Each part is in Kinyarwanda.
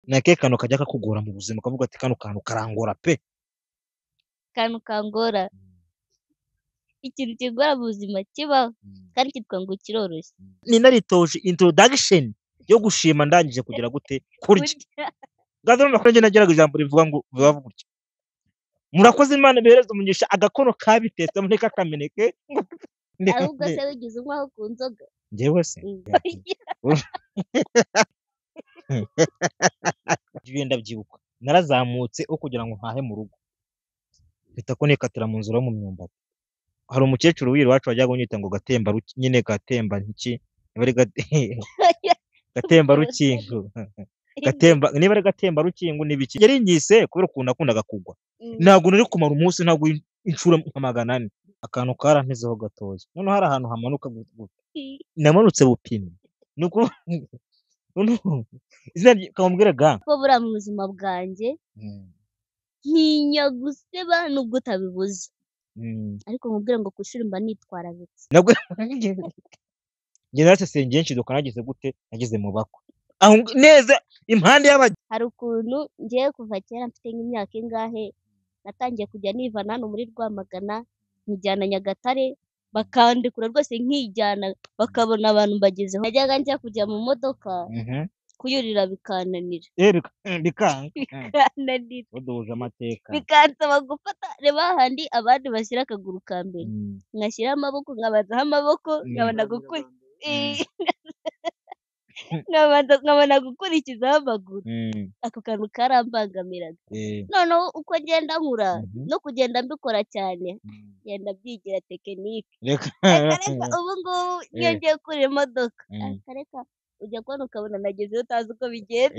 Ni akahe kantu kajya kakugora mu buzima ukavuga ati kano kantu karangora pe? Akantu kangora, ikintu kingora mu buzima kibaho kandi kitwa ngo kiroroshye. Ninaritoje introduction yo gushima ndangije kugira gute? Kurya. Kurya. Ngaho urumva ko njye nagiraga ijambo rivuga ngo bivuga gutya: "Murakoze, Imana ibahereze umugisha, agakono kabitetsemo ntikakameneke." Ahubwo se wigeze unywaho ku nzoga? Njyewe se? Mm. Ibyo ndabyibuka, narazamutse aho kugira ngo ntahe mu rugo, mpita ko nikatira mu nzira yo mu myumbati. Hari umukecuru w'iri iwacu wajyaga unyita ngo gatemba nyine gatemba iki, niba ari gatemba rukingo, gatemba, niba ari gatemba rukingo n'ibiki, yarinyise kubera ukuntu nakundaga kugwa. Ntabwo nari kumara umunsi ntabwo inshuro nka 400. Akantu karampezeho gatoya. Noneho hari ahantu hamanuka gutya, namanutse bupine. Ni ukuvuga noneho izina kamubwire ga. Ko buriya mu buzima bwanjye ntinya guseba nubwo utabibuze, ariko nkubwire ngo ku ishuri mba nitwararitse. Nabwo njye narasesengeye nshiduka nagize gute? Nageze mu bakwe aho neza impande y'abageni. Hari ukuntu ngewe kuva kera mfite nk'imyaka ingahe natangiye kujya nivana hano muri Rwamagana nkijyana Nyagatare, bakandekura rwose nkijyana, bakabona abantu mbagezeho. Najyaga njya kujya mu modoka, kuyurira bikananira. Bikanga. Bikananira. Baduhuje amateka. Bikansaba gufata, reba hahandi abandi bashyira akaguru ka mbere, ngashyiraho amaboko, nkabanzaho amaboko, nkabona gukuri nkabanza nkabona gukurikizaho amaguru. Ako kantu karambangamiraga. Noneho uko ngenda nkura no kugenda mbikora cyane, ngenda byigira technique. Reka. Reka reka, ubu ngubu iyo ngiye kurira imodoka, reka reka, ujya kubona ukabona nagezeyo utazi uko bigenda.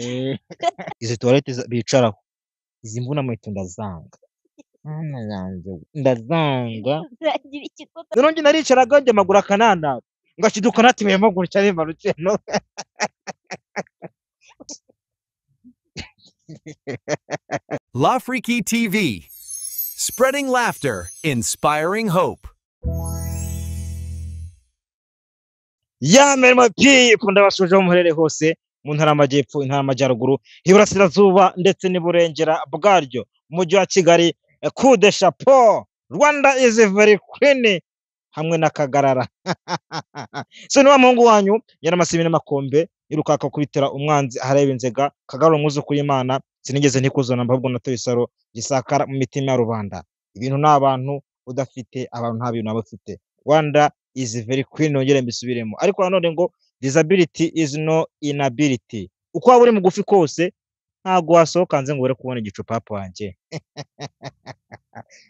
Izi toilette bicaraho, izi mvuna muheto ndazanga. Mana yanjye, ndazanga. Uzagira ikikuta. Noneho njye naricaraga njye amaguru akananaba, ngashiduka natebeyemo gutya nimanutse no. La Freaky TV, spreading laughter, inspiring hope. Ya mirimo people, ndabasuje aho muherereye hose mu ntara y'amajyepfo, intara y'amajyaruguru, iburasirazuba ndetse n'iburengera bwaryo, umujyi wa Kigali, coup de chapeau, Rwanda is very queen hamwe na Kagarara. So ni wa muhungu wanyu Nyiramasibi n'Amakombe irukaka kubitira umwanzi ahareba inzega, Kagarara umwuzukuru w'Imana. Sinigeze ntikuzona, ahubwo natoye isaro gisakara mu mitima ya rubanda. Ibintu ni abantu, udafite abantu nta bintu aba ufite. Rwanda is very queen, nongere mbisubiremo. Ariko nanone ngo disability is no inability. Uko waba uri mugufi kose ntabwo wasohoka hanze ngo ubure kubona igicupa wanjye.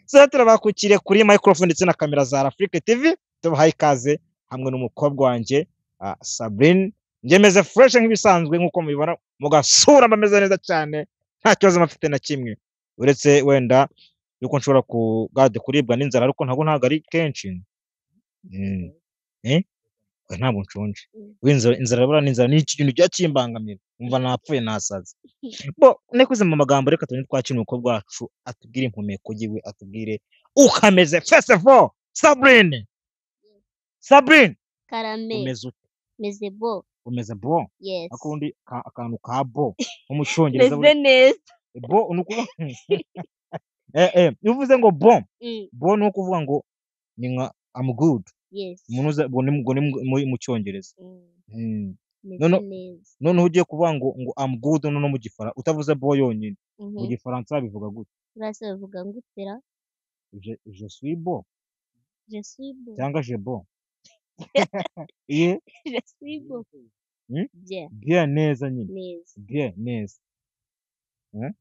So turabakukiriye kuri microphone ndetse na kamera za Afrique TV, tubahaye ikaze hamwe n'umukobwa wanjye Sabrine. Njye meze fresh nk'ibisanzwe nk'uko mubibona mu gasura, mba meze neza cyane, nta kibazo mfite na kimwe, uretse wenda yuko nshobora kugade kuribwa n'inzara, ariko ntabwo ari kenshi. Eh? Oya, ntabwo nshonje. Inzara, inzara buriya n'inzara ni ikintu kijya kimbangamira, umva napfuye nasaze. Bo nikuze mu magambo, reka tugende twakira umukobwa wacu atubwire impumeko yiwe, atubwire uko ameze. First of all, Sabrine. Sabrine, Karame. umeze ute? Meze bo. Umeze bon? Yes. Ariko ubundi akantu ka bo nko mu Cyongereza Meze neza. Bo ni ukuvuga iyo uvuze ngo bon, bon ni ukuvuga ngo ni nka I'm good. Umuntu uza ubwo ni ubwo ni mu Cyongereza. Meze neza. Noneho ugiye kuvuga ngo I'm good noneho mu Gifaransa utavuze bo yonyine. Mu Gifaransa bivuga gute? Urase bavuga ngo utera. Je suis bon. Je suis bon. Cyangwa je bon. Iye? Je suis bon. Bien. Bien, neza nyine. Neza. Bien, neza. Eh?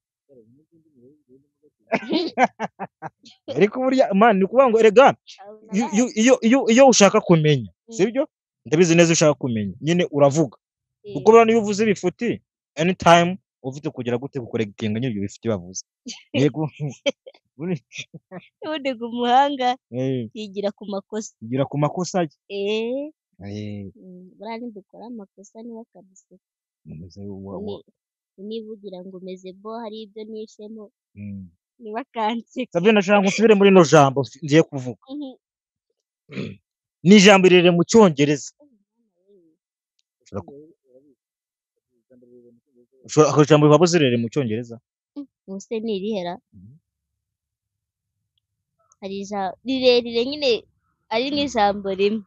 Ariko burya man ni ukuvuga ngo erega iyo ushaka kumenya, sibyo? Ndabizi neza, ushaka kumenya nyine uravuga. Kuko buriya niyo uvuze ibifuti anytime ufite kugira gute? Gukoregitinga nyine ibyo bifuti bavuze. Yego. Ubundi ngo umuhanga yigira ku makosa. Yigira ku makosa ye. Buriya nidukora amakosa niba akaduseka. Umeze Niba ugira ngo umeze bo hari ibyo nishemo, niba akanseka. Sabrine, ndashaka ngo nsubire muri ino jambo ngiye kuvuga. Ni ijambo rirerire mu Cyongereza. Ushobora ako ijambo waba uzi rirerire mu cyongereza? Ubuse ni irihera? Hari ijambo rirerire nyine ari nk'ijambo rimwe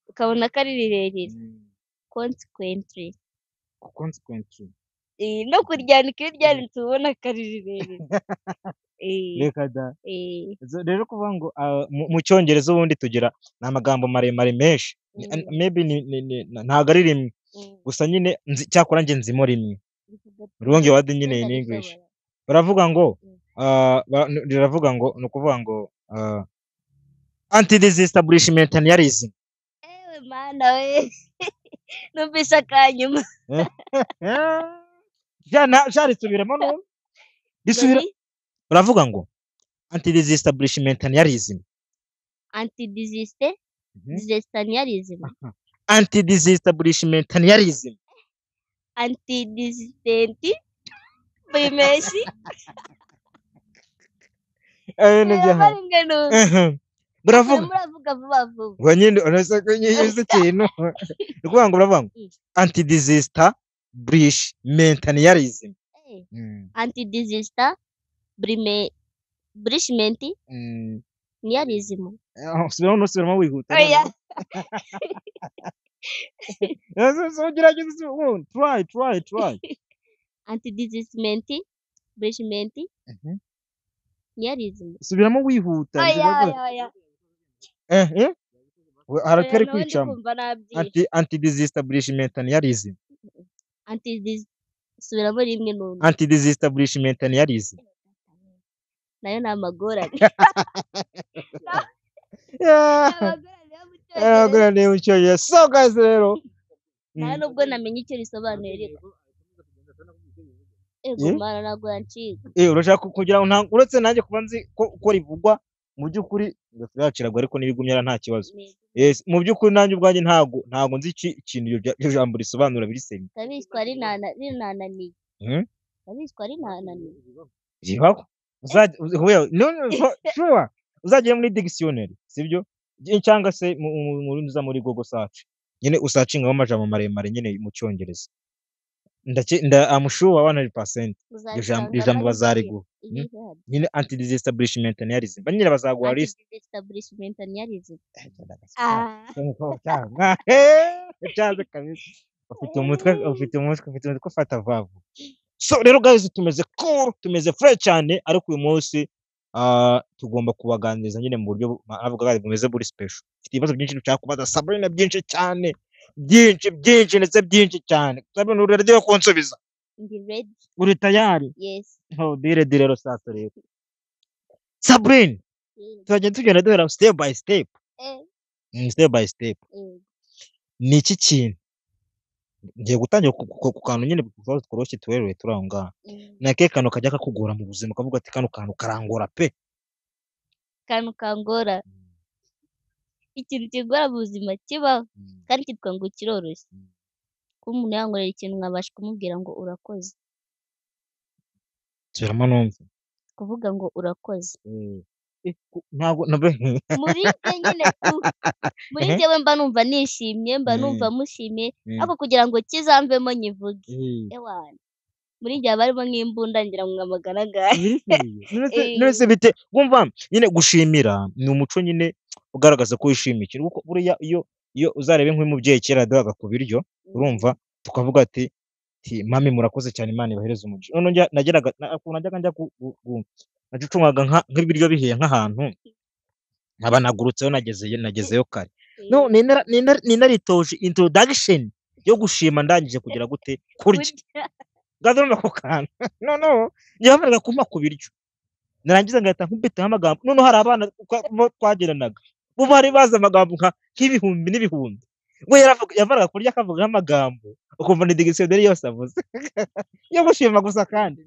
ukabona ko ari rirerire, consequently. Consequently. No kuryandika, iyo uryanditse uba ubona ko ari rirerire. Reka da. Rero kuvuga ngo mu cyongereza ubundi tugira ni amagambo maremare menshi. Maybe ntabwo ari rimwe gusa nyine cyakora njye nzimo rimwe. Wrong word nyine in English. Baravuga ngo riravuga ngo, ni ukuvuga ngo anti disestablishmentarianism. Ewe mana we, numvise akanyuma. Ja risubiremo none. Risubira. Baravuga ngo anti disestablishmentarianism. Anti desiste desistanianism. Anti disestablishmentarianism. Anti desistent bimeshi. Nibyo. Rimwe numva. Baravuga muravuga vuba vuba. Ngo nyine uretse ko nyine ikintu ni ukuvuga ngo baravuga ngo anti disestablishmentarianism. Anti desista brime brishment niarism. Subiramo, nusubiramo wihuta. Oya. Ugerageze, try, try, try. Anti desistment brishment niarism. Subiramo wihuta. Oya, oya, oya. Eh, hari Oya, kari nawe ndi kwicamo. Kumva nabyishe. Anti disestablishmentarianism. Anti dis, subiramo rimwe numva. Anti disestablishmentarianism. Nayo ni amagorane. Yeah. Amagorane yo mu cyongereza. Amagorane yo mu cyongereza. So guys rero Nta nubwo namenye icyo risobanuye ariko. Ego mana, ntabwo yancika. Urashaka kugira ngo uretse nanjye kuba nzi ko rivugwa mu by'ukuri ingofero yacu iragwa, ariko n'ibigumye nta kibazo. Yes, mu by'ukuri nanjye ubwanjye ntago nzi ikintu iryo jambo risobanura biri seri. Ndabiswa rinananiye. Ndabiswa rinananiye. Ribaho. Uzajya hoya, no, no, sure, uzajya muri dictionary, sibyo, cyangwa se mu uza muri Google search nyine, usearchingamo amajambo maremare nyine mu cyongereza. Ndake nda I'm sure 100% iryo jambo, iryo Uzasanga jambo bari bazariguha. Irihe? Nyine anti disestablishmentarianism nyine bazaguha list. Anti disestablishmentarianism. Cyaze kabisa, ufite umutwe, ufite umutwe, ufite umutwe ufata vuba. So rero guys, tumeze cool, tumeze fresh cyane, ariko uyu munsi tugomba kubaganiriza nyine mu buryo navuga bumeze buri special. Mfite ibibazo byinshi nshaka kubaza Sabrina, byinshi cyane, byinshi byinshi ndetse byinshi cyane. Sabrina, uri ready yo kunsubiza? Ndi ready. Uri tayari? Yes. Oh, dire dire. Rero sasa rero Sabrina, turagenda tugenda duhera step by step. Step by step. Ni iki kintu ngiye gutangira ku kantu nyine kubazo tworoshye tuwerure turi aho ngaho? Ni akahe kantu kajya kakugora mu buzima, ukavuga ati kano kantu karangora pe? Akantu kangora, ikintu kigora mu buzima kibaho kandi kitwa ngo kiroroshye, kuba umuntu yankorera ikintu nkabasha kumubwira ngo urakoze. Subiramo numve. Kuvuga ngo urakoze. Ntabwo nabe Muri njye nyine tu, muri njyewe mba numva nishimye, mba numva mushimiye, ariko kugira ngo kizamvemo nyivuge, ewana, muri njye haba harimo nk'imbunda ngira ngo nka magana angahe. None se bite wumva nyine gushimira ni umuco nyine ugaragaza ko wishimiye ikintu, kuko buriya iyo uzarebe nk'umubyeyi kera yaduhaga ku biryo, urumva, tukavuga ati mami murakoze cyane, Imana ibahereze umugisha. Noneho njya nageraga ukuntu najyaga njya nacucungaga nk'ibiryo bihiye nk'ahantu nkaba nagurutseyo, nagezeyo kare, no ninaritoje introduction yo gushima ndangije kugira gute, kurya. Kurya. Ngaho ako kantu noneho njye kumpa ku biryo, narangiza ngahita nkubitaho amagambo. Noneho hari abana bo twageranaga, bo bari bazi amagambo nk'ibihumbi n'ibihumbi. We yavaraga kurya akavuga amagambo ukumva ni dictionnaire yose avuze yo gushima gusa, kandi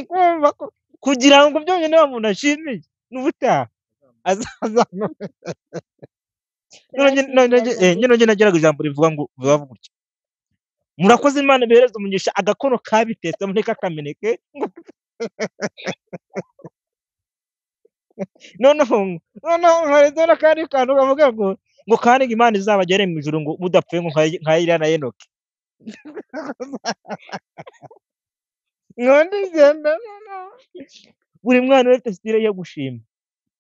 kumva ko kugira ngo byonyine wa muntu ashimiye n'ubutaha azaza. None njye nageraga ijambo rivuga ngo bivuga gutya: murakoze, Imana ibahereze umugisha, agakono kabitetsemo ntikakameneke. Noneho nkarenzaho n'akandi kantu kavuga ngo kandi ngo Imana izabagere mu ijuru ngo mudapfuye ngo nka Eliya na Enoki. Nkunda ishyamba. Buri mwana wese afite style yo gushima.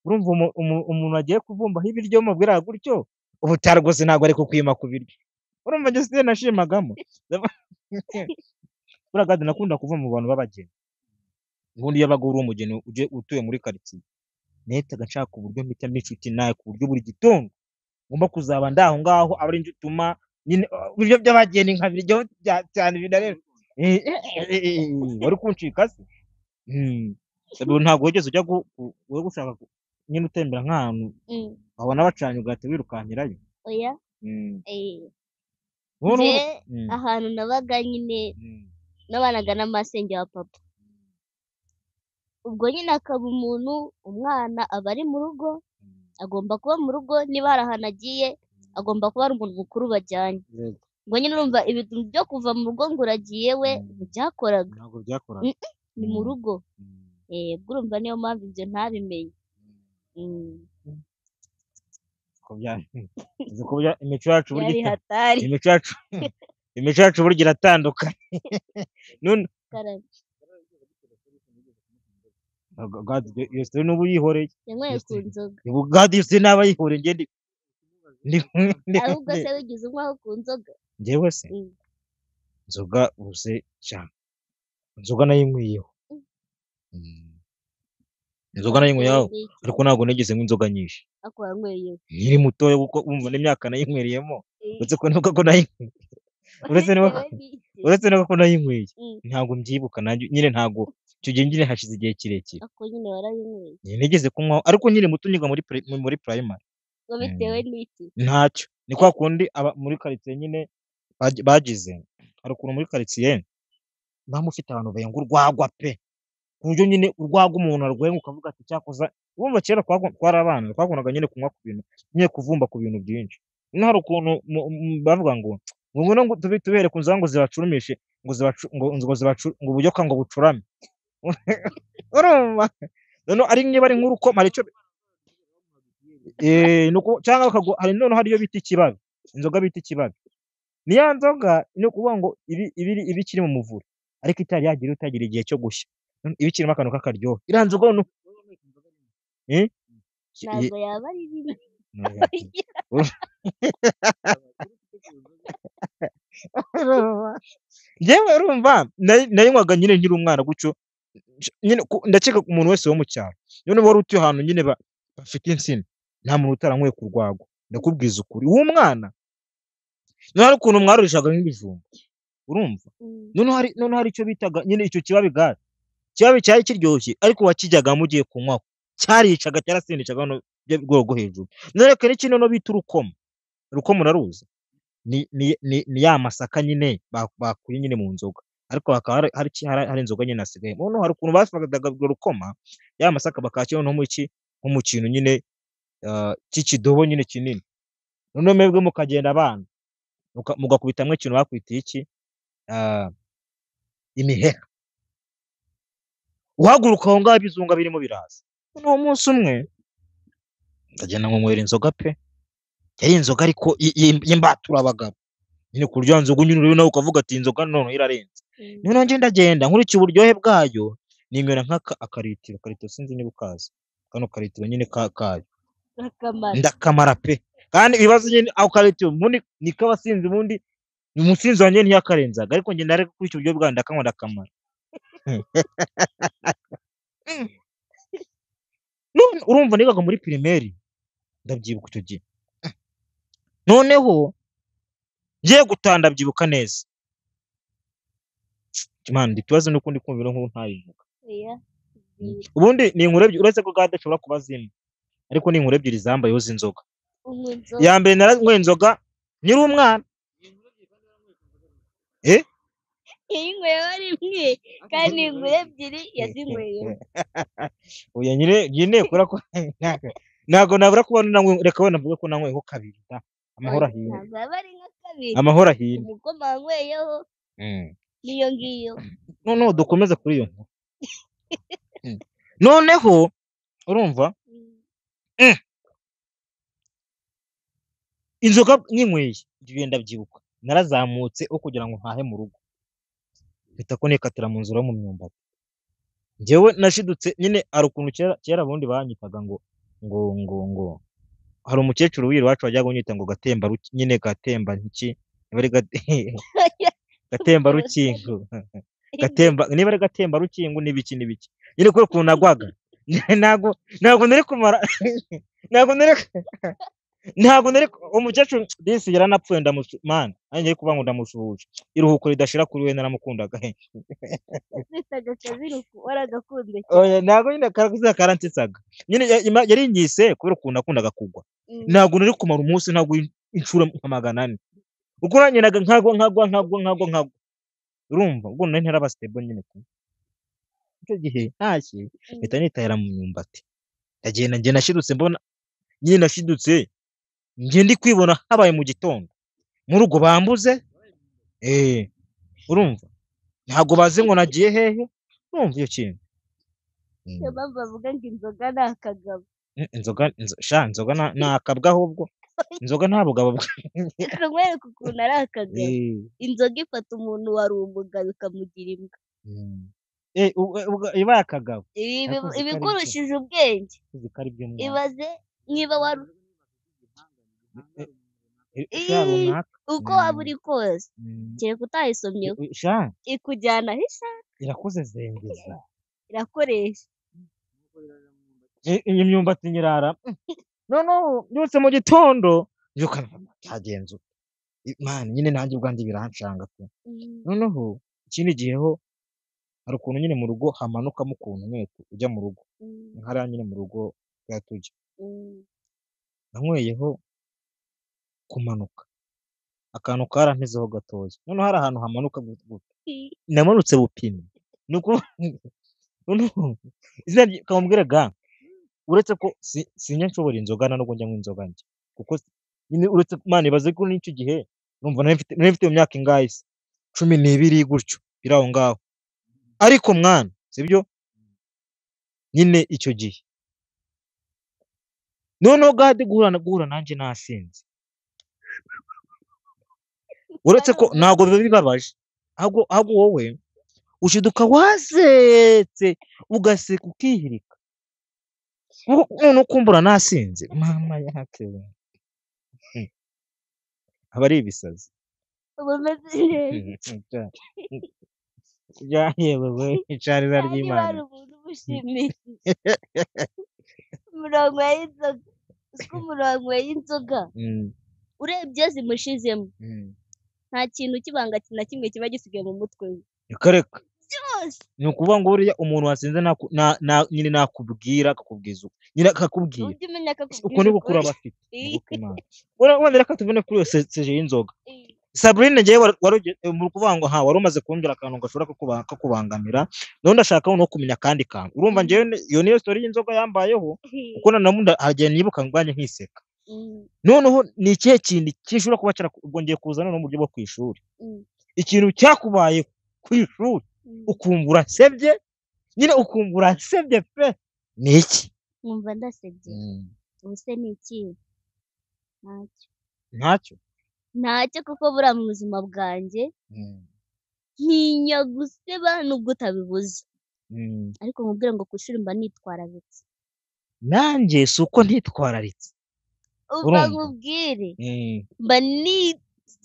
Urumva umuntu agiye kuvumbaho ibiryo mubwira gutyo, ubutaha rwose ntabwo ari kukwima ku biryo. Urumva njye style nashimagamo. Buriya kandi nakunda kuva mu bantu b'abageni. Ubundi iyo yabaga uri umugeni uje utuye muri karitsiye, nahitaga nshaka uburyo mpitamo inshuti nawe ku buryo buri gitondo ngomba kuzaba ndi aho ngaho, aba ari njye utuma nyine ibiryo by'abageni nkabiryaho cyane binarenze. Wari kuncika se? Ntabwo wigeze ujya wowe gushaka nyine utembera nk'ahantu wabona bacanye ugahita wirukankirayo? Oya. Wowe Nje ahantu nabaga nyine nabanaga n'amasenge wa papa. Ubwo nyine akaba umuntu, umwana aba ari mu rugo, agomba kuba mu rugo, niba hari ahantu agiye agomba kuba ari umuntu mukuru bajyanye. Ubwo nyine urumva ibintu byo kuva mu rugo ngo uragiye we ntibyakoraga. Ntabwo byakoraga. Ni mu rugo. Ubwo urumva niyo mpamvu ibyo ntabimenye. Imico yacu burya Yari hatari. Imico yacu burya iratandukanye. None Karame. God, iyo story n'ubu yihoreye. Yanyweye ku nzoga. God, iyo story n'aba yihoreye, njye ndi Ahubwo se wigeze unywaho ku nzoga? Njyewe se? Inzoga ubuse cyane. Inzoga nayinyweyeho. Inzoga nayinyweyeho, ariko ntabwo nigeze nywa inzoga nyinshi. Ako wanyweyeho. Nkiri mutoya kuko umva n'imyaka nayinywereyemo. Uretse ko nuko ko nayinywereye. Uretse nuko ko nayinyweye. Ntabwo mbyibuka nanjye nyine, ntabwo icyo gihe nyine hashize igihe kirekire. Ako nyine warayinyweye. Nigeze kunywaho ariko nkiri muto niga muri primary. Ngo bitewe n'iki? Ntacyo. Ni kwa kundi aba muri quartier nyine bagize. Hari ukuntu muri quartier muba mufite abantu benga urwagwa pe. Ku buryo nyine urwagwa umuntu arwenga ukavuga ati cyakoza. Urumva kera twari abana twakundaga nyine kunywa ku bintu, nyine kuvumba ku bintu byinshi. Noneho hari ukuntu bavuga ngo ngwino ngo tubere ku nzoga ngo zibacurumishe, ngo zibacu, ngo, ngo zibacu, ngo ubuyoka ngo bucurame. Urumva? Noneho ari niba ari nk'urukoma, hari icyo nuko cyangwa bakagu, hari noneho hariyo bita ikibabi, inzoga bita ikibabi. Ni ya nzoga ni ukuvuga ngo ibi ikiri mu muvure, ariko itari yagira utagira igihe cyo gushya. Iba ikirimo akantu k'akaryohe. Iriya nzoga noneho Ntabwo yaba ari bibi. Njyewe urumva nayinywaga nyine nkiri umwana gutyo, nyine ndakeka umuntu wese wo mu cyaro. Noneho wari utuye ahantu nyine bafite insina, nta muntu utaranyweye ku rwagwa. Ndakubwiza ukuri, uwo mwana noneho hari ukuntu mwarurishaga nk'ibijumba, urumva? Noneho hari icyo bitaga nyine icyo kibabi gare. Kibabi cyari kiryoshye ariko wakijyaga mugiye kunywaho, cyaricaga, cyarasindishaga no rwego rwo hejuru. None reka n'ikindi noneho bita urukoma. Urukoma uraruzi? Ni ya masaka nyine bakuye nyine mu nzoga, ariko hakaba hari inzoga nyine asigaye. Noneho hari ukuntu bafataga urwo rukoma, ya masaka bakashyira noneho mu iki, nko mu kintu nyine, cy'ikidobo nyine kinini. Noneho mwebwe mukagenda abana, mugakubitamwo ikintu bakwitiye iki, imiheha. Uhaguruka aho ngaho ibizunga birimo biraza. Noneho umunsi umwe ndagenda nkunywera inzoga pe. Yari inzoga ariko y'imbaturabagabo. Nyine ku buryo nzoga unyura uri nawe ukavuga ati inzoga none irarenze. Noneho njye ndagenda nkurikiye uburyohe bwayo, ninywera nk'aka akaritiro, akaritiro sinzi niba ukazi. Kano karitiro nyine kayo. Ndakamara. Ndakamara pe. Kandi ibibazo nyine ako karitiro ubundi niko abasinzi ubundi ni umusinzi wanjye ntiyakarenzaga, ariko njye ndareka kuri icyo buryo bwayo ndakanywa ndakamara. None urumva nigaga muri primaire, ndabyibuka icyo gihe. Noneho ngiye gutaha ndabyibuka neza. Imana ikibazo nuko ndi kumva inkuru ntayivuga. Oya. Ubundi ni inkuru ebyiri, uretse ko gade ashobora kuba zimwe, ariko ni inkuru ebyiri zambayeho z'inzoga. Unywa inzoga. Ya mbere naranyweye inzoga nkiri umwana. Yayinyweye ari imwe, kandi inkuru ebyiri yazinyweyeho. Oya nyine kubera ko ntabwo nabura kuba nanywe, reka wenda mvuge ko nanyweyeho kabiri da. Amahoro ahinde. Ntabwo yaba ari nka kabiri. Amahoro ahinde. Umukoma wanyweyeho n'iyo ngiyo. Noneho dukomeze kuri iyo nkuru. Noneho urumva? Inzoga nyinyweye, ibyo ndabyibuka. Narazamutse aho kugira ngo ntahe mu rugo, mpita ko nikatira mu nzira yo mu myumbati. Njyewe nashidutse nyine, hari ukuntu kera kera ubundi banyitaga ngo hari umukecuru w'i iwacu wajyaga unyita ngo gatemba nyine gatemba iki, niba ari gatemba rukingo, gatemba, niba ari gatemba rukingo n'ibiki n'ibiki nyine, kubera ukuntu nagwaga. Ntabwo nari kumara, ntabwo nari umukecuru disi yaranapfuye, ndamusu man, nanjye ngiye kuvuga ngo ndamusuhuje, iruhuko ridashira kuri we, naramukundaga. Kwitaga akaziruku waragakunze cyane. Oya, ntabwo nyine karakuze karansetsaga nyine, yarinyise kubera ukuntu nakundaga kugwa. Ntabwo nari kumara umunsi ntabwo inshuro nka 400, kuko nangenaga nkagwa, nkagwa, nkagwa, nkagwa, nkagwa, urumva ubwo nari ntaraba stable nyine tu. Icyo gihe ntashye, mpita nitahira mu myumbati, ndagenda. Njye nashidutse mbona nyine, nashidutse njye ndi kwibona habaye mu gitondo muri ubwo bambuze, urumva ntabwo bazi ngo nagiye hehe, urumva iyo kintu. Niyo mpamvu bavuga ngo inzoga ni akagabo. Inzoga sha, inzoga ni akabwa, ahubwo inzoga nta bugabo Reka nkwereke ukuntu ari akagabo. Inzoga ifata umuntu wari umugabo ikamugira imbwa. Ibaye akagabo. Ibi Ariko uzi ko ari byo. Ibigurushije ubwenge. Uzi ko ari byo mwana. Ibaze niba wari Sha, runaka. Uko waba uri kose, kereka utayisomyeho, Sha, ikujyana aho ishaka. Irakuzezengeza. Irakoresha. Iyi myumbati nyirara, noneho mbyutse mu gitondo mbyuka byagenze ute? Man, nyine nanjye ubwanjye birancanga pe. Noneho ikindi gihe ho hari ukuntu nyine mu rugo hamanukamo ukuntu nyine ujya mu rugo, hariya nyine mu rugo twari tujya, nanyweyeho kumanuka akantu karantezeho gatoya, noneho hari ahantu hamanuka gutya, namanutse bupine, ni ukuvuga noneho izina kamubwire ga, uretse ko sinjya nshobora inzoga, nta nubwo njya nywa inzoga njye, kuko nyine uretse man, ibaze ko n'icyo gihe numva nari mfite mu myaka ingahe se, 12 gutyo, biri aho ngaho, ariko mwana sibyo nyine icyo gihe noneho gadi guhura nanjye nasinze, uretse ko ntabwo biba bibabaje, ahubwo wowe ushiduka wasetse, ugaseka, ukihirika, noneho ukumbura nasinze, mama yake we. Aba ari ibisazi. Uba umeze neza. Ya yewe we, icariza Niba hari ry'Imana. umuntu uba ushimishije, umuntu wanyweye inzoga, uziko umuntu wanyweye inzoga, urebye iyo zimushizemo, nta kintu cy'ibanga na kimwe kiba gisigaye mu mutwe we. Reka reka. Byose. Ni ukuvuga ngo buriya umuntu wasinze nyine nakubwira akakubwiza nyine akakubwira. Ujye umenya ko Uko akubwije niko kuri ukuri. aba afite. Ni uko Imana. Wenda reka tubone kuri iyo sujet y'inzoga. Sabrine, njyewe muri kuvuga ngo ha wari umaze kumbwira akantu gashobora kukubangamira, none ndashaka no kumenya akandi kantu. Urumva, njyewe iyo niyo story y'inzoga yambayeho, kuko na hagiye nibuka ngwanye nkiseka. Noneho ni ikihe kintu gishobora kuba ubwo ngiye kuza noneho mu buryo bwo ku ishuri. Ikintu cyakubaye ku ishuri ukumva urasebye, nyine ukumva urasebye pe, ni iki? Nkumva ndasebye? Ubu se ni iki? Ntacyo. Ntacyo. Ntacyo, kuko buriya mu buzima bwanjye ntinya guseba nubwo utabibuze, ariko nkubwire ngo ku ishuri mba nitwararitse. Nanjye si uko ntitwararitse. Umva, Urumva? nkubwire, mba ni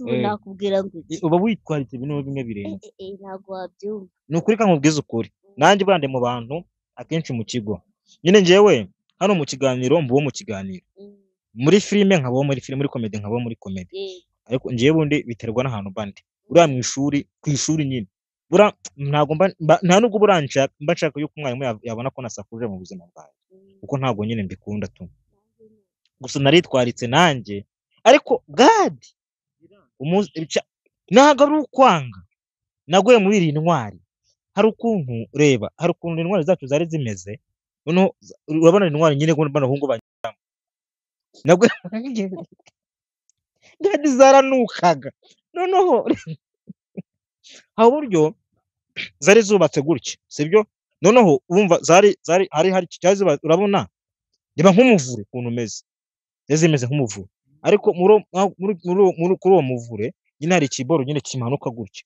ubu nakubwira ngo iki? Uba witwaritse ibintu bimwe birenze. Ntabwo wabyumva. Ni ukuri, ka nkubwize ukuri, nanjye buriya ndi mu bantu akenshi mu kigo nyine, njyewe hano mu kiganiro mba uwo mu kiganiro, muri filime nkaba uwo muri filime, muri comedy nkaba uwo muri comedy, ariko njyewe ubundi biterwa n'ahantu mba ndi. Buriya mu ishuri, ku ishuri nyine buriya ntabwo nta nubwo buriya mba nshaka yuko umwarimu yabona ko nasakuje mu buzima bwanjye, kuko ntabwo nyine mbikunda tu. Gusa naritwaritse nanjye, ariko gadi ntabwo ari ukwanga, naguye muri iri ntwari. Hari ukuntu, reba, hari ukuntu intwari zacu zari zimeze, noneho urabona intwari nyine ko bano bahungu banyuramo, naguye gadi zaranukaga. Noneho hari uburyo zari zubatse gutya, sibyo? Noneho urumva zari hari zari zubatse, urabona reba nk'umuvure ukuntu umeze, zari zimeze nk'umuvure, ariko muri muri muri muri kuri uwo muvure Nyine hari ikiboro nyine kimanuka gutya,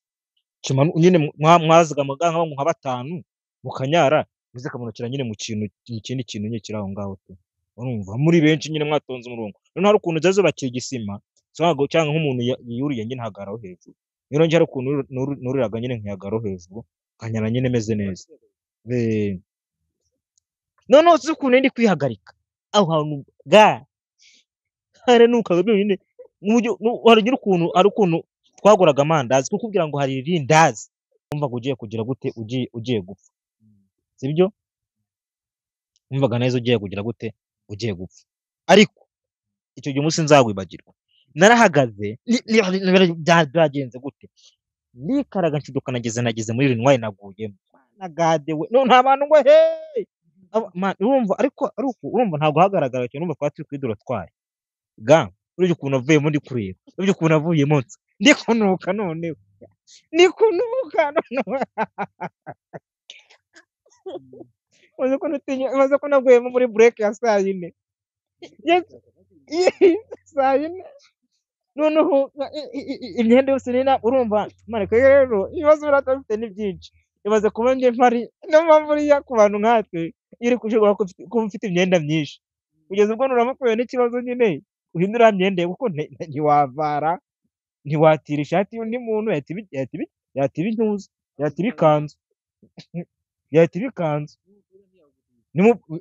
nyine mwazaga nka batanu mukanyara, muze kamanukira nyine mu kintu, mu kindi kintu nyine kiri aho ngaho tu. Urumva muri benshi nyine mwatonze umurongo. Noneho hari ukuntu ziba zubakiye igisima cyangwa nk'umuntu yuriye nyine ahagararaho hejuru. Rero njye hari ukuntu nuriraga nyine nkihagararaho hejuru, nkanyara nyine meze neza. Noneho uzi ukuntu ndi kwihagarika aho hantu ga haranukaga byonyine, hari ukuntu, hari ukuntu twaguraga amandazi, kukubwira ngo hari irindazi wumvaga ugiye kugira gute, ugiye gupfa, sibyo? Wumvaga neza ugiye kugira gute, ugiye gupfa. Ariko icyo gihe umunsi nzawibagirwa, narahagaze, byagenze gute, nikaraga nshiduka nageze muri rinwayi, naguyemo nagade we. None nta bantu ngo hey. Urumva, ariko urumva ntabwo hagaragara cyane, urumva twari turi kuri dorotwari ga. Urebye ukuntu avuyemo ndi kureba, urebye ukuntu avuyemo nsa ndi kunuka, noneho ndi kunuka noneho. Umaze ko naguyemo muri bureke ya saa yine. Yes, saa yine. Noneho imyenda yose nina, urumva mareka rero ibibazo biriya bifite ni byinshi. Ibaze kuba njye mpari, niyo mpamvu uriya ku bantu nkatwe iyo uri kushobora kuba ufite imyenda myinshi, kugeza ubwo nuramuka n'ikibazo nyine uhindura ya myenda yawe, kuko ntiwavara, ntiwatira ishati y'undi muntu, yahita iba intuza, yahita iba ikanzu, yahita iba ikanzu.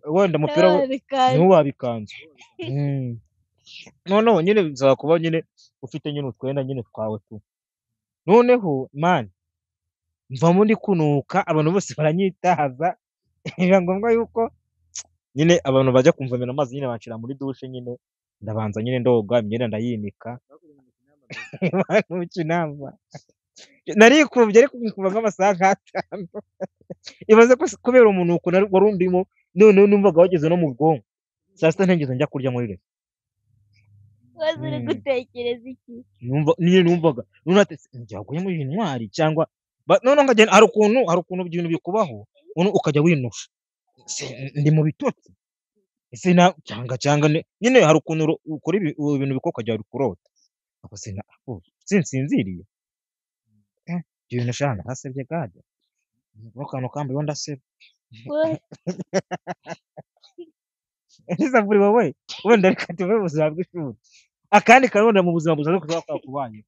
Wenda umupira we niwo waba ikanzu. Noneho nyine bisaba kuba nyine ufite nyine utwenda nyine twawe tu. Noneho man, mvamo ndi kunuka, abantu bose baranyitaza, biba ngombwa yuko nyine abantu bajya kumvomera amazi nyine, banshira muri dushe nyine, ndabanza nyine ndoga, imyenda ndayinika. Mu kinamba narikubye, ariko nkikuba nk'amasaha nk'atanu. Ibaze ko kubera umunuko wari undimo, noneho numvaga wageze no mu bwonko. Saa sita ntigeze njya kurya muri resitora. Waza uri gutekereza iki? Numva nyine, numvaga noneho ati njyaguye muri iyi ntwari cyangwa noneho nkagenda, hari ukuntu ibintu bikubaho, noneho ukajya winusha. Se ndi mu bitotsi ese na cyangwa nyine hari ukuntu ukora ibintu bikuba ukajya uri kurota. Ubwo se oh, sinsinziriye. Ibyo bintu sha narasebye gade, akantu kambayeho ndaseba. Wowe. Ese buri wowe wenda reka tuve mu buzima bw'ishuri, akandi kabona mu buzima busanzwe kuba kwakubaye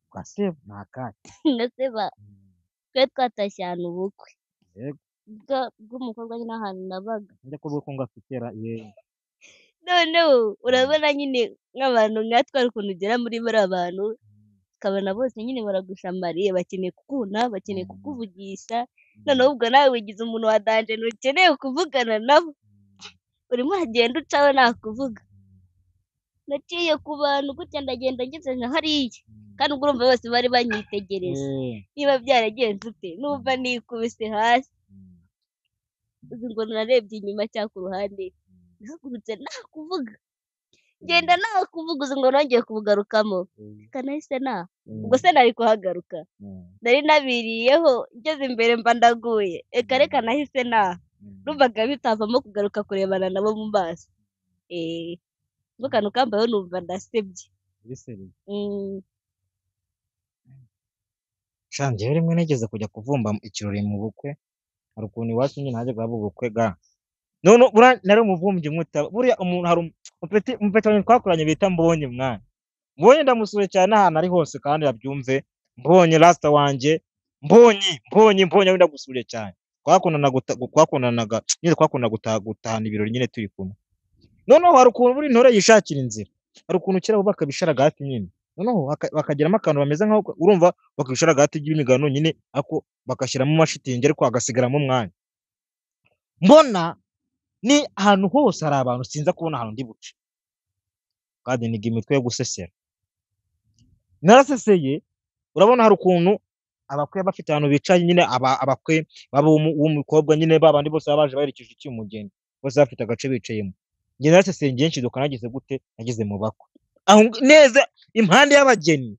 ugaseba ni akahe? Ndaseba, twe twatashye ahantu ubukwe Yego. bw'umukobwa nyine, ahantu nabaga. Njya kuvuga ko ngafitera ye. Noneho urabona nyine nk'abantu nkatwe hari ukuntu ugera muri bariya bantu, ukabona bose nyine baragushamariye, bakeneye kukubona, bakeneye kukuvugisha. Noneho ubwo nawe wigize umuntu wa danger, ntukeneye kuvugana nabo, urimo uragenda ucaho nta kuvuga. Naciye ku bantu gutya, ndagenda ngeze nka hariya, kandi ubwo urumva bose bari banyitegereza. Niba byaragenze ute, numva nikubise hasi. Uzi ngo narebye inyuma cyangwa ku ruhande, nahagurutse nta kuvuga, ngenda nta kuvuga. Uzi ngo nongeye kubugarukamo? Reka, nahise naha. Ubwo se nari kuhagaruka? Nari nabiriyeho, ngeze imbere mba ndaguye. Reka reka, nahise naha. Numvaga bitavamo kugaruka kurebana nabo mu maso. Ubwo akantu kambayeho numva ndasebye. Sha, njyewe rimwe nigeze kujya kuvumba ikirori mu bukwe. Hari ukuntu iwacu nyine hajyaga haba ubukwe ga. None buriya nari umuvumbyi mwita buriya umuntu, hari umupeti wanjye twakoranye bita Mbonye mwana. Mbonye ndamusuye cyane ahantu ari hose kandi abyumve. Mbonye rasta wanjye, Mbonye, Mbonye, Mbonye ndagusuye cyane. Twakundanaga nyine, twakundanaga gutahana ibirori nyine turi kumwe. Noneho hari ukuntu buri ntore yishakira inzira. Hari ukuntu kera bubaka ibisharagati nyine. Noneho bakagiramo akantu bameze nkaho, urumva, baka ibisharagati by'imigano nyine, ariko bagashyiramo amashitingi, ariko hagasigaramo umwanya. Mbona ni ahantu hose hari abantu, sinza kubona ahantu ndi buce. Kandi niga imitwe yo gusesera. Naraseseye, urabona hari ukuntu abakwe bafite ahantu bicaye nyine, abakwe baba w'umukobwa nyine, babandi bose baba baje baherekeje iki umugeni, bose bafite agace bicayemo. Njye naraseseye, ngiye nshiduka nageze gute, nageze mu bakwe. Aho neza impande y'abageni.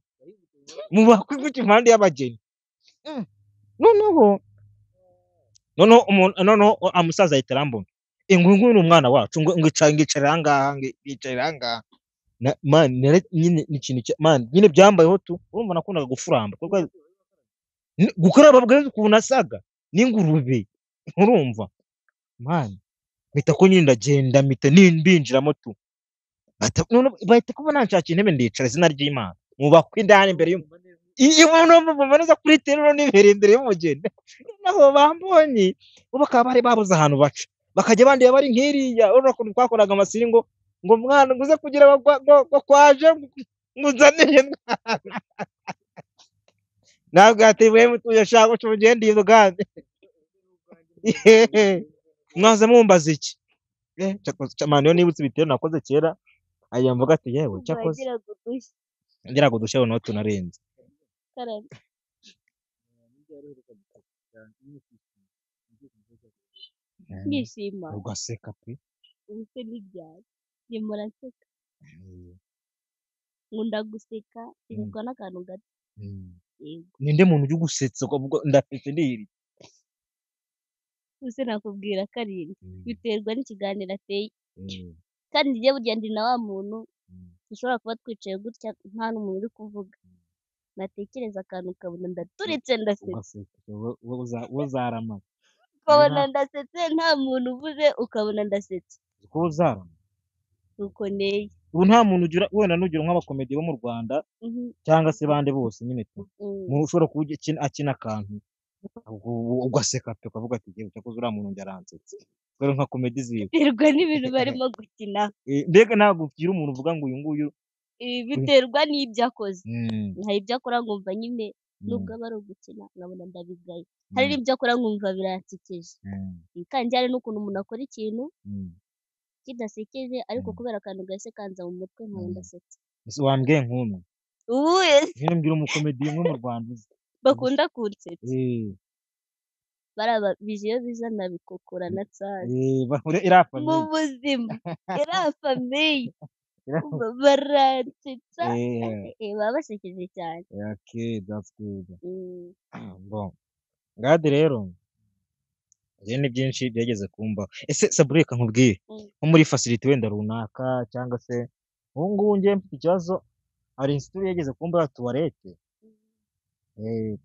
Mu bakwe gutya impande y'abageni. Noneho umuntu, noneho umusaza ahita arambona. Ngo nguyu ni umwana wacu, ngo ngicara aha ngaha, ngicarira aha ngaha. Man, nyine ni ikintu man, nyine byambayeho tu. Urumva nakundaga gufuramba kuko gukaraba bwe ukuntu nasaga n'ingurube, urumva man, mpita ko nyine ndagenda mpita mbinjiramo tu. Bahita kuba nanshakira intebe ndicara, izina ry'Imana mubakwa indani imbere iyo umuntu muboneza kuri teruro n'imbere imbere y'umugeni, naho bambonye bo bakaba bari babuze ahantu baca, bakajya bandeba bari nk'iriya. Urabona ukuntu twakoraga amasiringo ngo mwana nguze kugira ngo kwaje nguzanire mwana, ntabwo yateye mutuye shaka uca ugende iyo ugande mwaza mumbaza iki. Man, iyo nibutse ibitero nakoze kera aya mvuga ati yewe Ubwo cyakoze wagiraga udushya. Ngiraga udushya noneho tunarenze. Karame. Nishima. Ugaseka pe. Ubu se ntibyari. Njye mpora nseka. Nkunda guseka, nshimishwa n'akantu gato. Yego. Ninde muntu ujya ugusetsa ukavuga ndasetse ndihiriye? Ubuse nakubwira karindwi. Biterwa n'ikiganiro ateye. Kandi njye burya ndi na wa muntu dushobora kuba twicaye gutya nta n'umuntu uri kuvuga. Natekereza akantu ukabona ndaturitse ndasetse. Ugaseka wowe uzarama. Ukabona ndasetse nta muntu uvuze, ukabona ndasetse. Uko uzarama. Nuko nteye. Ubu nta muntu ugira wenda nugira nk'abakomedi bo mu Rwanda cyangwa se bande bose nyine tu. Umuntu ushobora kuba akina akantu ugaseka pe, ukavuga ati yewe cyakoze uriya muntu njye aransetse. Kubera nka komedi ziwe. Biterwa n'ibintu barimo gukina. Mbega ntabwo ugira umuntu uvuga ngo uyu nguyu. Biterwa n'ibyo akoze. Hari ibyo akora nkumva nyine nubwo aba ari ugukina nkabona ndabigaye. Hari n'ibyo akora nkumva biransekeje. Kandi hari n'ukuntu umuntu akora ikintu kidasekeje ariko kubera akantu gahise kanza mu mutwe nkabona ndasetse. Ese wambwiye nk'umwe? Ubuhe? Nyine mbwira umukomedi umwe mu Rwanda uzi. Bakunda kunsetsa. Bariya bije iyo biza nabikokora na tsari. Iriya famiye. Mu buzima. Iriya famiye. Baransetsa. Baba basekeje cyane. Okay, that's good. Bon. Gade rero njye ni byinshi byageze kumba. Ese Sabri reka nkubwire. Nko muri facility wenda runaka cyangwa se ubu ngubu njye mfite ikibazo, hari insituri yageze kumba ya toilette.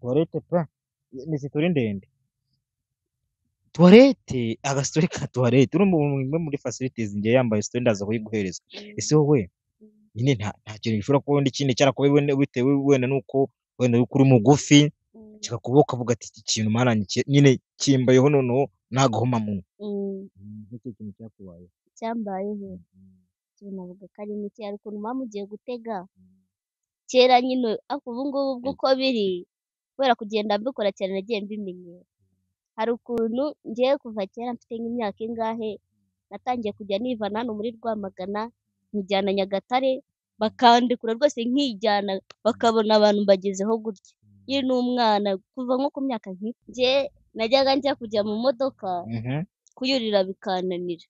Toilette pe ni sitori ndende. Toilette, agastori ka toilette. Urumva umuntu umwe muri facilities njye yambaye story ndaza kuyiguhereza. Ese wowe nyine nta kintu gishobora kuba wenda ikindi cyarakubaye bitewe wenda nuko wenda yuko uri mugufi kikakubaho ukavuga ati iki kintu mana nyine kimbayeho noneho nagahoma munwa. Nk'icyo kintu cyakubayeho. Cyambayeho. Navuga ko ari mike, hari ukuntu muba mugiye gutega. Kera nyine ariko ubu ngubu bwo uko biri kubera kugenda mbikora cyane nagiye mbimenyera. Hari ukuntu ngiye kuva kera mfite nk'imyaka ingahe natangiye kujya nivana hano muri Rwamagana nkijyana Nyagatare bakandekura rwose nkijyana bakabona abantu mbagezeho gutya. Nkiri n'umwana kuva nko ku myaka nk'itatu njye najyaga njya kujya mu modoka kuyurira bikananira.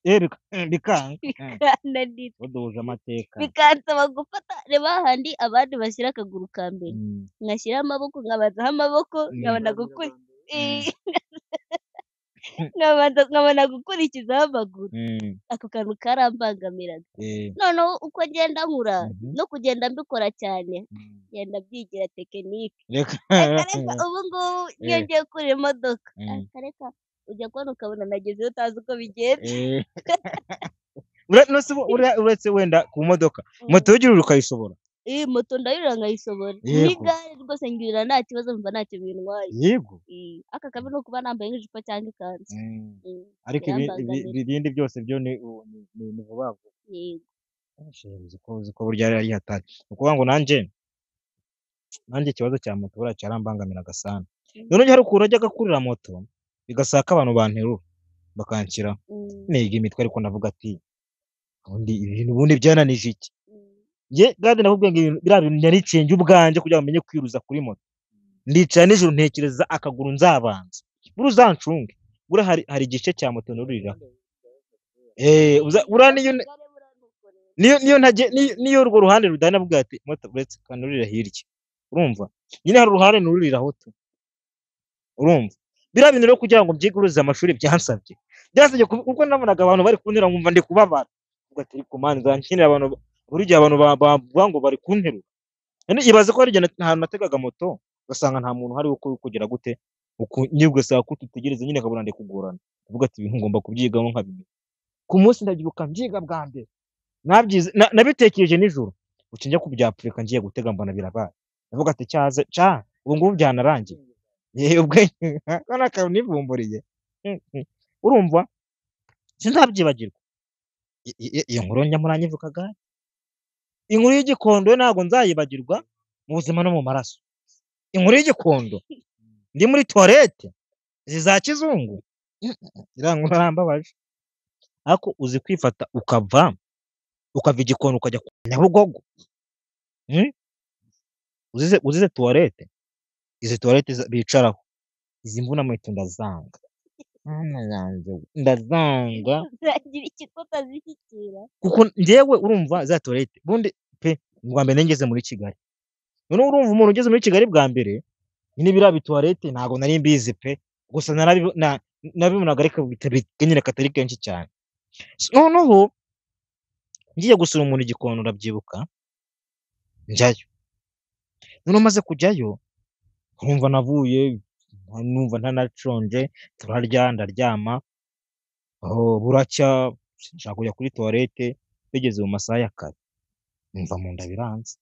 Bikanga. Bikananira. Waduhuje amateka. Bikansaba gufata reba hahandi abandi bashyira akaguru ka mbere. Ngashyiraho amaboko nkabanzaho amaboko nkabona nkabona gukurikizaho amaguru. Ako kantu karambangamiraga. Noneho uko ngenda nkura no kugenda mbikora cyane ngenda byigira tekinike. Reka. Reka ubu ngubu iyo ngiye kurira imodoka reka ujya kubona ukabona nagezeyo utazi uko bigenda. Uretse wenda ku modoka moto y'ugira ukayishobora? Iyi moto ndayurira nkayishobora. N'igare rwose ngirira nta kibazo mva ntacyo bintwaye. Yego. Aka kabi ni ukuba nambaye nk'ijipo cyangwa ikanzu. Ariko ibindi byose byo ni vuba vuba. Yego. Uzi ko burya yari hatari. Ni ukuvuga ngo nanjye ikibazo cya moto buriya cyarambangamiraga sana. Noneho hari ukuntu najyaga kurira moto bigasaba ko abantu banterura bakanshyiraho. Niga imitwe ariko ndavuga ati ubundi ibintu ubundi byananije iki? Njye kandi nakubwiye ngo ibintu biriya bintu nariciye njye ubwanjye kugira ngo menye kwiruza kuri moto. Ndicara nijoro ntekereza akaguru nzabanza. Buriya uzancunge. Buriya hari igice cya moto nuriraho. Buriya niyo ntajye niyo urwo ruhande rudahari navuga ati moto uretse kanurira hirya. Urumva? Nyine hari uruhande nuriraho tu. Urumva? Biriya bintu rero kugira ngo mbyiguruze amashuri byansabye. Byansabye kuko nabonaga abantu bari kuntera nkumva ndi kubabara. Uvuga ati ariko man nzankinira abantu Buri gihe abantu bavuga ngo bari kunterura. None ibaze ko hari igihe ahantu nategaga moto ugasanga nta muntu uhari wo kugira gute, nyine ugasanga ko tutegereza nyine akabona ndi kugorana. Ndavuga ati ibintu ngomba kubyigamo nkabimenya. Ku munsi ndabyibuka mbyiga bwa mbere, nabyize nabitekereje nijoro, bucya njya kubyapurika ngiye gutega mbona birabaye. Ndavuga ati cyaze ca ubu ngubu byanarangiye. Ubwenge ko n'akantu nivumburiye. Urumva sinzabyibagirwa. Iyo nkuru njya muranyivugaga. Inkuru y'Igikondo yo ntabwo nzayibagirwa mu buzima no mu maraso. Inkuru y'Igikondo ndi muri toilette izi za kizungu, iriya nkuru yarambabaje. Ariko uzi kwifata ukava Igikondo ukajya ku Nyabugogo, uzize toilette, izi toilette bicaraho, izi mvunamiheto ndazanga, Mana yanjye ndazanga. Uzagira iki ko utazishyikira? Kuko njyewe urumva za toilette ubundi pe bwa mbere nari ngeze muri Kigali, noneho urumva umuntu ugeze muri Kigali bwa mbere nyine biriya bituwarete ntabwo nari mbizi pe, gusa nabibonaga ariko nyine katari kenshi cyane. Noneho ngiye gusura umuntu i Gikondo ndabyibuka njyayo, noneho maze kujyayo nkumva navuye numva ntanashonje, turarya ndaryama, buracya nshaka kujya kuri toilette bigeze mu masaha ya kare, numva mu nda biranze,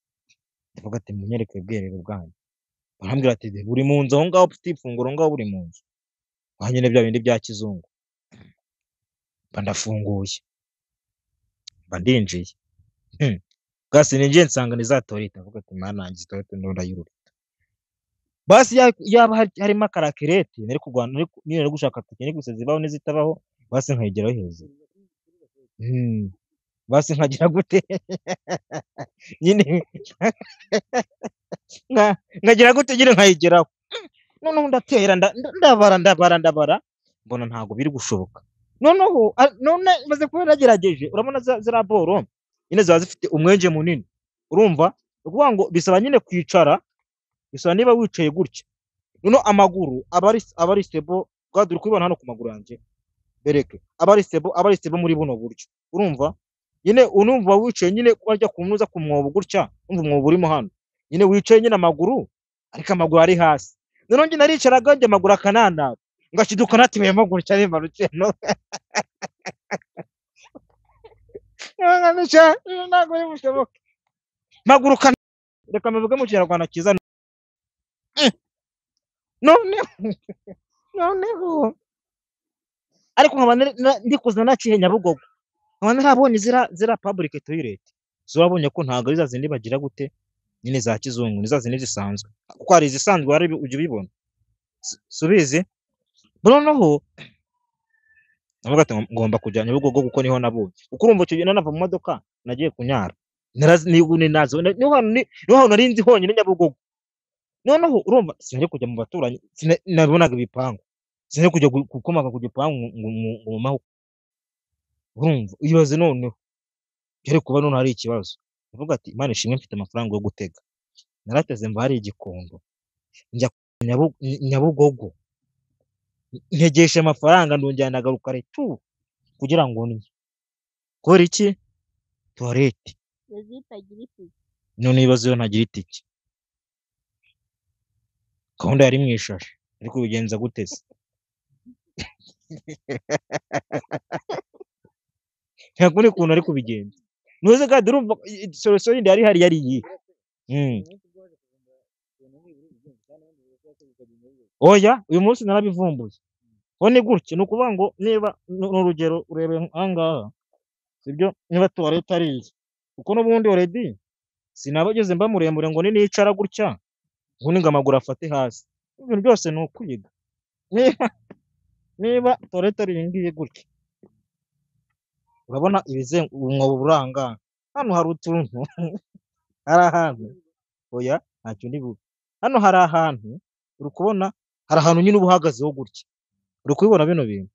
ndavuga ati munyereke ubwiherero bwanyu, barambwira ati buri mu nzu aho ngaho ufite ifunguro aho ngaho buri mu nzu, aho nyine bya bindi bya kizungu, mba ndafunguye, mba ndinjiye, bwase ninjiye nsanga ni za toilette, ndavuga ati Mana yanjye izi toilette ndimo ndayirura. Basi yaba harimo akarakirete nari kurwana, nari gushaka tekinike gusa zibaho n'izitabaho, basi nkayigeraho hejuru. Basi nkagira gute nyine nkagira gute nyine nkayigeraho. Noneho ndatera ndabara ndabara ndabara mbona ntabwo biri gushoboka. Noneho none maze kuba nagerageje, urabona ziriya boro nyine ziba zifite umwenge munini, urumva ni ukuvuga ngo bisaba nyine kwicara, bisaba niba wicaye gutya, noneho amaguru aba ari stable, bwa dore kubibona hano ku maguru yanjye bereke, aba ari stable muri buno buryo, urumva nyine unumva wicaye nyine wajya kunyuza ku mwobo gutya, umva umwobo urimo hano, nyine wicaye nyine amaguru ariko amaguru ari hasi. Noneho njye naricaraga njye amaguru akananaba, ngashiduka natibeyemo gutya nimanutse no. Ntabwo biri bushoboke. Maguru reka mbivuge mu Kinyarwanda cyiza. Noneho ariko nkaba ndi kuza naciye Nyabugogo, nkaba narabonye ziriya public toilet, zurabonye ko ntabwo ari za zindi bagira gute nyine za kizungu, ni za zindi zisanzwe, kuko hari izisanzwe hari ujya ubibona, subizi. Noneho ndavuga ati ngomba kujya Nyabugogo kuko niho nabonye, kuko urumva icyo gihe nanava mu modoka nagiye kunyara, niho hantu nari nzi honyine Nyabugogo. Noneho urumva sinari kujya mu baturanyi, nabonaga ibipangu, sinari kujya gukomanga ku gipangu ngo mumaho, urumva ibaze noneho byari kuba noneho hari ikibazo. Ndavuga ati Imana ishimwe mfite amafaranga yo gutega, narateze mva hari Igikondo njya Nyabugogo, ntegesha amafaranga ndongera ndagaruka retu kugira ngo ndye. Kubera iki? Toilette. None ibibazo iyo ntagira itike, gahunda yari mu ishashi, ariko ubigenza gute se? Nta kundi kuntu ari kubigenza. Ntuzi kandi urumva solution yindi yari ihari yari iyihe? Oya, uyu munsi narabivumbuye. Ho ni gutya, ni ukuvuga ngo niba ni urugero urebe aha ngaha, sibyo? Niba toilette ari iyi, kuko n'ubundi already sinabageze mba muremure ngo nicara gutya ubundi ngo amaguru afate hasi. Ibintu byose ni ukwiga. Niba toilette ari iyi ngiyi gutya, urabona umwobo uri aha ngaha, hano hari utuntu, hari ahantu, oya ntacyo ndi bube, hano hari ahantu uri kubona, hari ahantu nyine uba uhagazeho gutya, uri kubibona bino bintu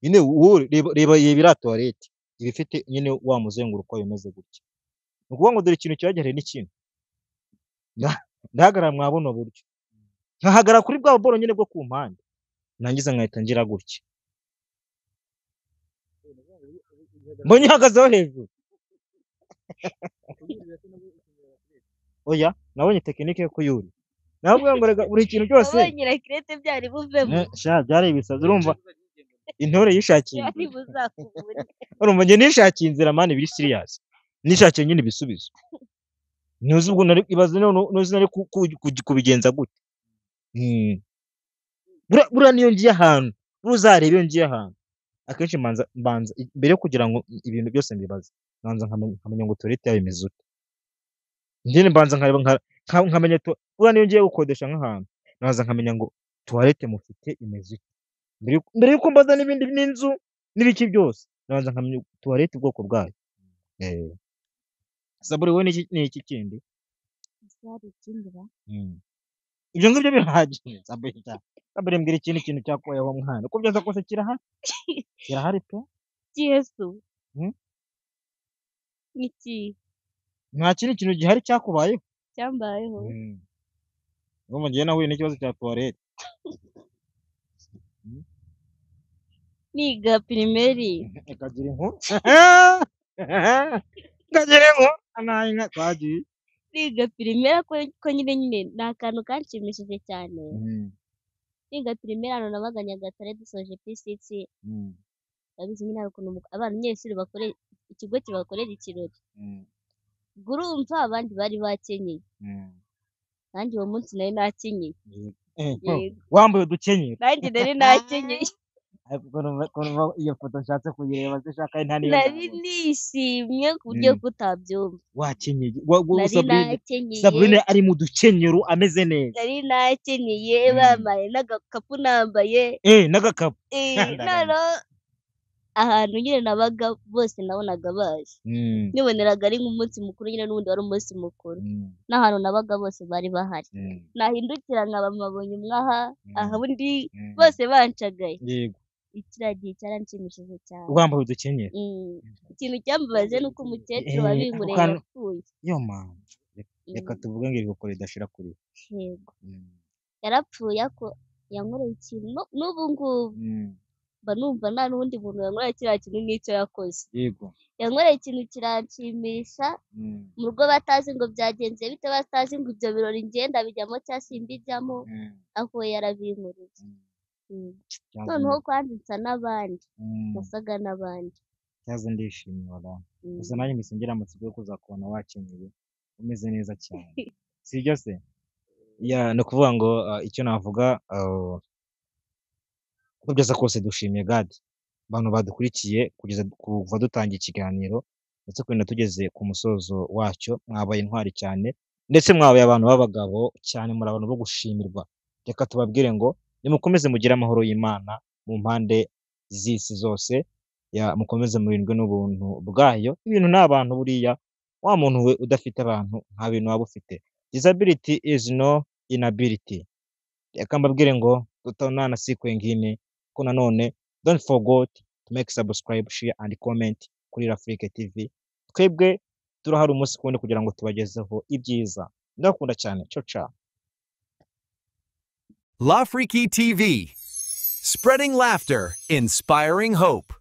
nyine, wowe reba iriya toilette iba ifite nyine wa muzenguruko wayo umeze gutya, ni ukuvuga ngo dore ikintu cyagereye ni kino, ndahagarara mwa buno buryo, nkahagarara kuri bwa buboro nyine bwo ku mpande, nangiza nkahita ngira gutya, mbonye ihagazeho hejuru. Oya, nabonye tekinike yo kuyurira. Navuga ngo rega buri kintu cyose Wabonye rakirete byari buvemo. Sha, byari ibisazi. Urumva intore yishakiye Byari inzira. Buzakubure. Urumva njye nishakiye inzira, man, biri serious. Nishakiye nyine ibisubizo. Ntuzi ubwo nari ibaze none, ntuzi nari kubigenza gute. Buriya niyo ngiye ahantu, buriya uzarebe iyo ngiye ahantu akenshi mbanza mbere yo kugira ngo ibintu byose mbibaze, mbanza nkamenya ngo toilette yayo imeze ute. Njye mbanza nkareba nkamenya buriya niyo ngiye gukodesha nk'ahantu, nabanza nkamenya ngo toilette mufite imeze ite. Mbere yuko mbaza n'ibindi n'inzu n'ibiki byose, nabanza nkamenya toilette ubwoko bwayo. Saburi, wowe ni iki kindi? Ese hari ikindi ra? Ibyo ngibyo birahagije. Saburi, Saburi, mbwira ikindi kintu cyakubayeho mwana. Uko byaza kose kirahari. Kirahari pe. Yesu. Iki? Nta kindi kintu gihari cyakubayeho? Cyambayeho. Urumva njyewe nahuye n'ikibazo cya toilette. Niga primaire. Ikagira inkuru. Ikagira inkuru. Anaye inka twagiye. Niga primaire ko nyine ni akantu kanshimishije cyane. Niga primaire, ahantu nabaga Nyagatare, dusoje P6, urabizi nyine hari ukuntu abanyeshuri bakore ikigo kibakorera ikirori. Ubwo urumva abandi bari bakenyeye. Nanjye uwo munsi nari nakenyeye. Yego. Wambaye udukenyero. Nanjye nari nakenyeye. Ariko ko numva iyo foto nshatse kuyireba, zishaka nta niyo Nari nabona. nishimye ku buryo kutabyumva. Wakenyeye. Nari Sabrine, nakenyeye. Sabrine ari mu dukenyero ameze neza. Nari nakenyeye, bambaye n'agakapu nambaye. N'agakapu. Ndagana. Noneho ahantu nyine nabaga bose nabonaga baje. Niboneraga ari nk'umunsi mukuru nyine, n'ubundi wari umunsi mukuru. N'ahantu nabaga bose bari bahari. Nahindukira nkaba mpabonye umwe aha, aha undi, bose banshagaye. Kiriya gihe cyaranshimishije cyane. Wambaye udukenyero. Ikintu cyambabaje ni uko umukecuru Ako wabinkoreye kantu yapfuye. Yo man. Reka tuvuge ngo iruhuko ridashira kuri we. Yego. Yarapfuye, ariko yankoreye ikintu n'ubu ngubu mba numva nta n'undi muntu yankoreye kiriya kintu nk'icyo yakoze. Yankoreye ikintu kiranshimisha, mu rugo batazi ngo byagenze bite, batazi ngo ibyo birori ngenda bijyamo cyangwa simbijyamo, ariko we yarabinkoreye. Cyaze Noneho kwanza nsa n'abandi, nasaga n'abandi. Cyaze ndishimye wala. Gusa nanjye mpise ngira amatsiko yo kuzakubona wakenyeye umeze neza cyane. Sibyo se? Ya, ni ukuvuga ngo icyo navuga, uko byasa kose dushimiye God. Abantu badukurikiye kugeza kuva dutangiye ikiganiro ndetse kugenda tugeze ku musozo wacyo, mwabaye intwari cyane ndetse mwabaye abantu b'abagabo cyane, muri abantu bo gushimirwa. Reka tubabwire ngo nimukomeze mugire amahoro y'Imana mu mpande z'isi zose, ya, mukomeze murindwe n'ubuntu bwayo. Ibintu ni abantu buriya, wa muntu we udafite abantu nta bintu waba ufite. Disability is no inability. Reka mbabwire ngo tutaonana siku ingine, ko nanone don't forget to make subscribe, share and comment kuri Afrique TV. Twebwe turahari umunsi ku wundi kugira ngo tubagezeho ibyiza. Ndakunda cyane. Ciao ciao. La Freaky TV, spreading laughter, inspiring hope.